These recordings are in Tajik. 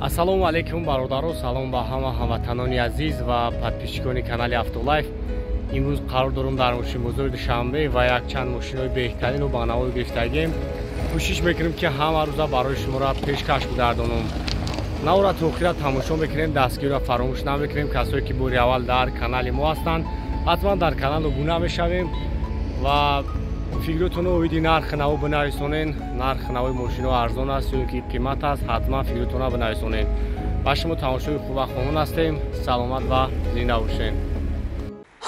Ассалому алайкум бародаро, салом ба ҳама ҳамватанони азиз ва подписчикони канали Автолайф. Имрӯз қарор дорум дар мошинбозори Душанбе ва якчанд мошинҳои беҳтарину банавои гирифтагем. Кӯшиш мекунем, ки ҳама рӯза барои шуморо пешкаш гардонам. Навора то охира тамошо мекунем, дастгириро фаромӯш намекунем. Касое ки бори аввал дар канали мо ҳастанд, ҳатман дар канал обуна мешавем ва фикротонро оиди нархи наво бинависонен. Нархи навои мошино арзон аст ё ки қимат аст, ҳатман фикротонро бинависонен. Ба шумо тамошои хуб ва хонон ҳастем. Саломат ва зинда бошед.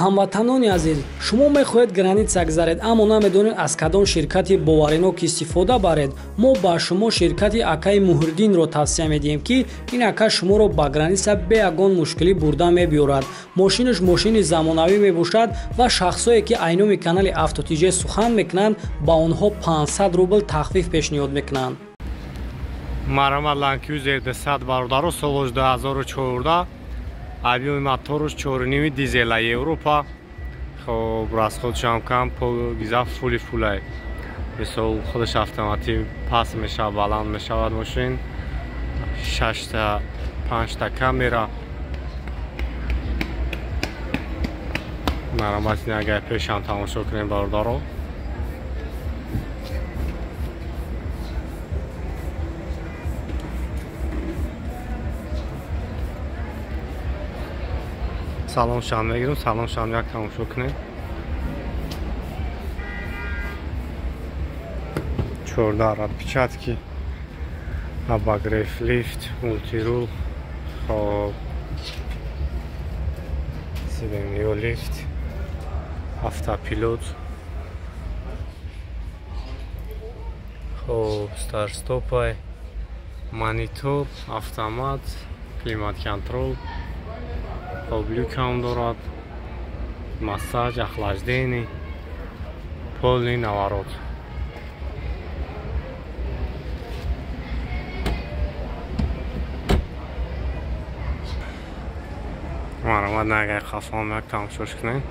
Ҳамватанони азиз, шумо мехоҳед граница гузаред, аммо намедонед аз кадом ширкати боваринок истифода баред. Мо ба шумо ширкати акаи Муҳриддинро тавсия медиҳем, ки ин ака шуморо ба граница бе ягон мушкилӣ бурда мебиёрад. Мошинаш мошини замонавӣ мебошад ва шахсое ки айноми канали Автотиҷе сухан мекунанд, ба онҳо 500 рубл тахфиф пешниҳод мекунанд. Марама Land Cruiser 200 бародаро, солош 2014, объёми моторуш 4,5 дизела, Европа. Хоб, расходшам кам, гиза фули фулай. Мисол худаш автоматӣ паст мешавад, баланд мешавад мошин. 6та 5та камера. Марамат агар пешам тамошо кунем бародаро. Салон шам мегирам, салон шам як тамошо кунем. 14 отпечатки, обогрев лифт, мультирул, хоб, сиденье лифт, автопилот, хоб, старт-стопай, монитор, автомат, климат-контрол, люкам дорад, массаж, охлаждение, полный наворот. Марамад нагай хафон як тамошош кунем.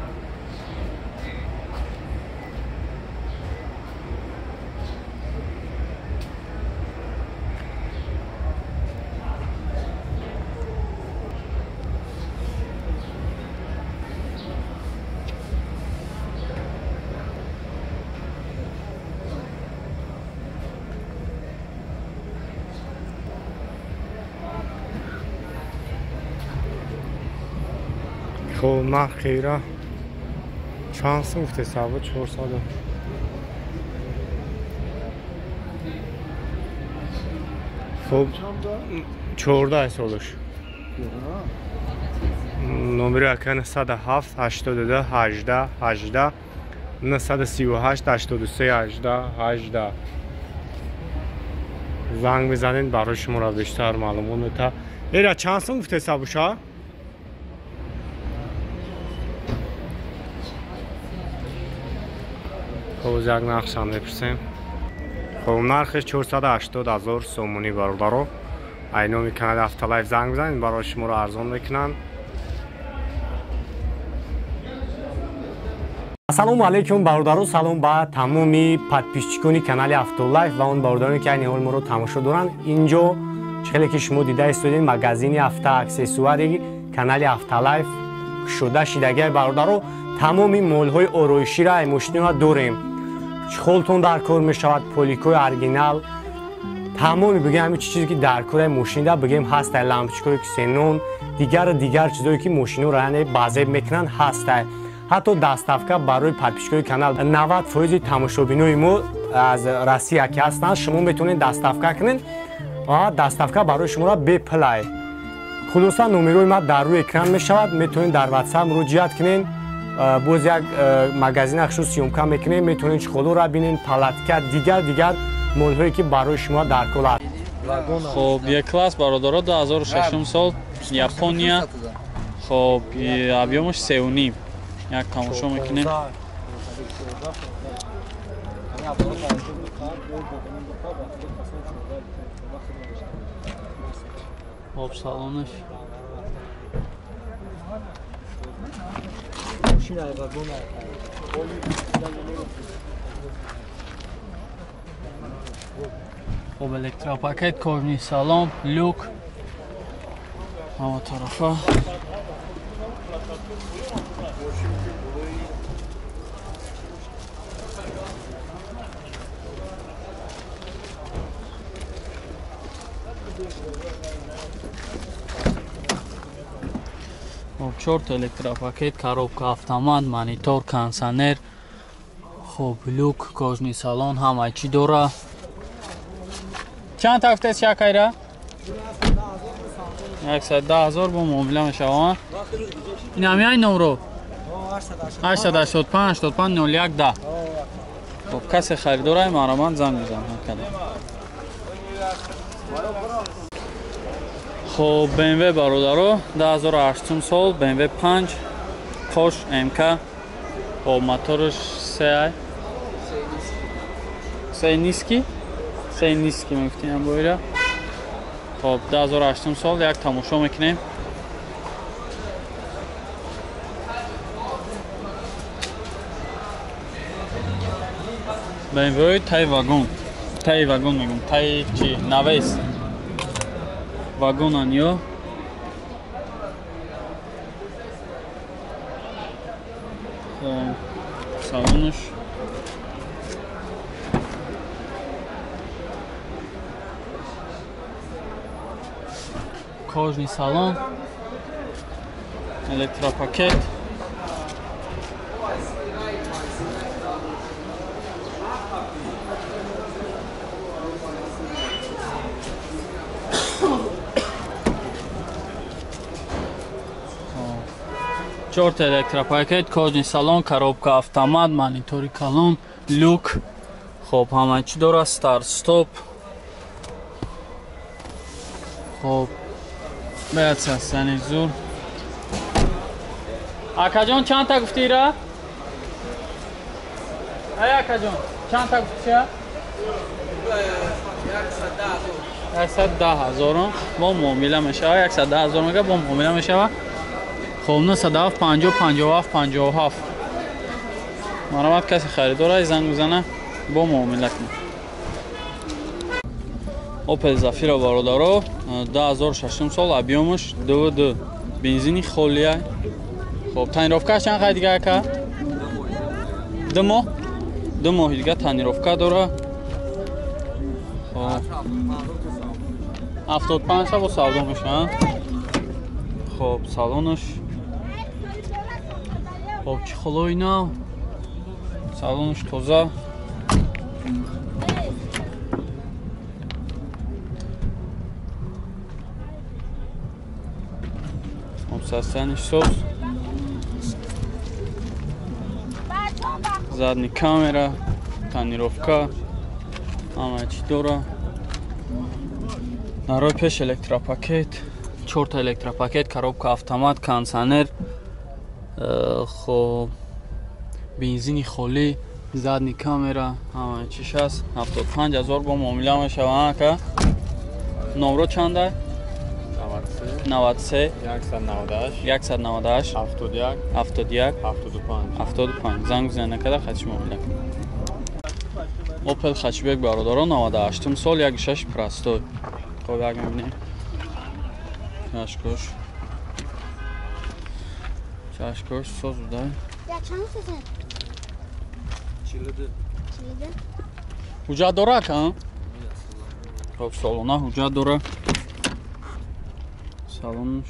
Хоб, нархи ира чанд сум гуфте саба? 400. Хоб, 14 солаш. Номери ака 907 82 18 18 938 83 18 18. Занг мезанед, барои шуморо бештар маълумот мета. Эра чанд сум гуфте сабуша? Хоб, як нархшам мепурсем. Хоб, нархиш 480 ҳазор сомонӣ бародаро. Айноми канали Автолайф занг бизанед, барои шуморо арзон мекунанд. Ассалому алайкум бародаро, салом ба тамоми подписчикони канали Автолайф ва он бародароне ки айни ҳол моро тамошо доранд. Инҷо хеле ки шумо дида истодед, магазини автоаксессуари канали Автолайф кушода шидагиай бародаро. Тамоми молҳои ороиширо ай мошинро дорем. Чхолтон дар кор мешавад, поликои оригинал, тамоми бигем ҳамин чизе ки дар кори мошинда бигем ҳастай, лампочкаҳое ки ксенон, дигар чизое ки мошинро яъне базеб мекунанд ҳастай. Ҳатто доставка барои подписчикои канал 90% тамошобинои мо аз Россия ки ҳастанд, шумо метавонед доставка кунед ва доставка барои шуморо бепулай. Хулоса номерои ма дар рӯи экран мешавад, метавонед дар WhatsApp муроҷиат кунед. Боз як магазин хушус съёмка мекунем, метавонед чхолоро бинед, палатка, дигар молҳое ки барои шумо дар кор аст. Хоб, Е-класс бародаро, 2006 сол, Япония. Хоб, объёмаш 3,5. Як тамошо мекунем. Хоб, салонаш. Хоб, электропакет, кожаный салон, люк. Ҳама тарафа. Хоб, чорта электропакет, коробка, автомат, монитор, кондиционер, хоб, люк, кожный салон, ҳама чӣ дора. Чанд та гуфтед шакайра? 110 000 бо муомила мешавад. Ин ҳамин номро 885 85 01 10. Хоб, касе харидорай мараман занг мезанад. Хоб, BMW бародаро, 2008 сол, BMW 5 Porsche MK. Хоб, моторш 3 се ниски, се ниски мегуфтем боира. Хоб, 2008 сол як тамошо мекунем. BMW тай вагон, тай вагон мегум, тай чи навес вагонан ё. Хоб, салонаш кожный салон, электропакет. Чорта электропакет, кожный салон, коробка, автомат, монитори калон, люк. Хоб, ҳама чӣ дора, старт стоп. Хоб, бояд састани зур. Акаҷон, чанд та гуфтӣ ира? Ай акаҷон, чанд та гуфтӣ? 110 000 бо муомила мешавад. 110 000 мега бо муомила мешавад. Хоб, 907 50 57 57. Марамат касе харидорай занг бизана бо муомила кунад. Opel Zafira бародаро, 2006 сол, объемаш 2.2, бензини холия. Хоб, тонировкаш чанд қай дига ака? 2 моҳ. 2 моҳи дига тонировка дора. Хоб, 75 та бо савдо мешавад. Хоб, салонаш. Хоб, чӣ холои нав. Салонаш тоза. Состояние соус. Задний камера, тонировка, ҳама чӣ дора. Нарой пеш электропакет, чорта электропакет, коробка, автомат, кондиционер, хоб, бензини холӣ, задний камера, ҳама чиш аст. 75 000 бо муомила мешавад. Ака, номро чанда? 93 198 198 71 71 75 75. Занг бизанед накарда хатиш муомила кунед. Opel Hatchback бародаро, 98 сол, 1.6 простой. Хоб, як мебинем. Чашкош. Чашкош соз буда. Я чанд созед? 42. 42. Ҳуҷҷат дора ака? Хоб, солона ҳуҷҷат дора. Салонш.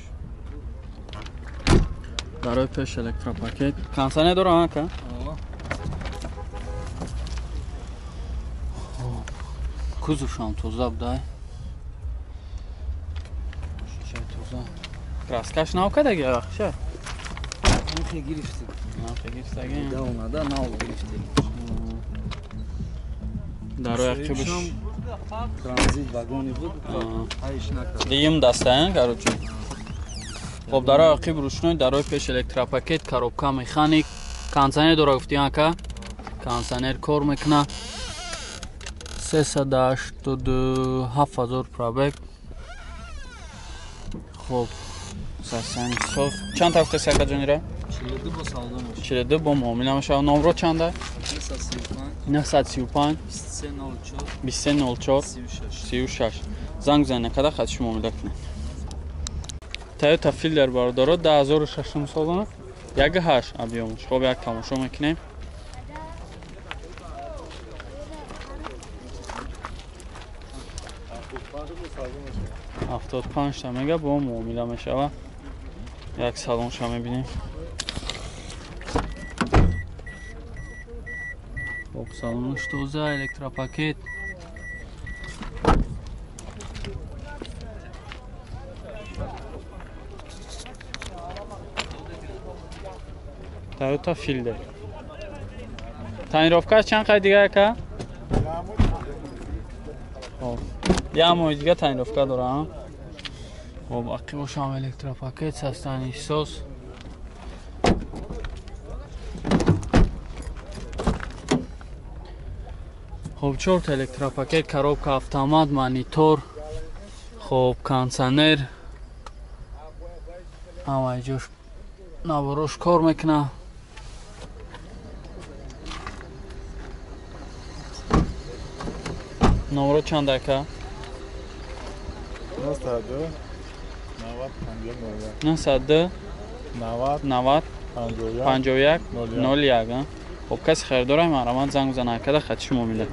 Барои пеш электропакет. Кондиционер дора ака? Кузовшам тоза буда. Шишаи тоза. Краскаш нав кадаги ахша? Нахе гирифти. Нахе гирифтаги. Да, омада нав гирифти. Дарои ақибаш транзит вагони буд, айш накард. Дигим дастаян, короче. Хоб, дарои ақиб рушной, дарои пеш электропакет, коробка, механик, кондиционер дора гуфтӣ ака? Кондиционер кор мекуна. 387 000 пробег. Хоб, состояние соз. Чанд та гуфтеси ака ҷонира? 42 бо савдо мешавад. 42 бо муомила мешавад. Номро чанда? 935 935 2304 2304 36 36. Занг бизанед накарда хатиш муомила кунед. Toyota Fielder бародаро 2006 солона 1.8 объёмаш. Хоб як тамошо мекунем. Ҳафтод панҷта мега бо муомила мешава. Як салонша мебинем. Хоб салонаш тоза, электропакет. Toyota Fielder. Тонировкаш чанд қай дига ака? Хоб. Як моҳи дига тонировка дора. Хоб, ақибошам электропакет, састани ҳиссос. Хоб, чорта электропакет, коробка автомат, монитор, хоб, кондиционер. Ҳамаи ҷош наворош кор мекунад. Номро чанд ака? 902 902 90 51 01. Хоб, каси харидора марҳамат занг бизана акада хати шумо милад.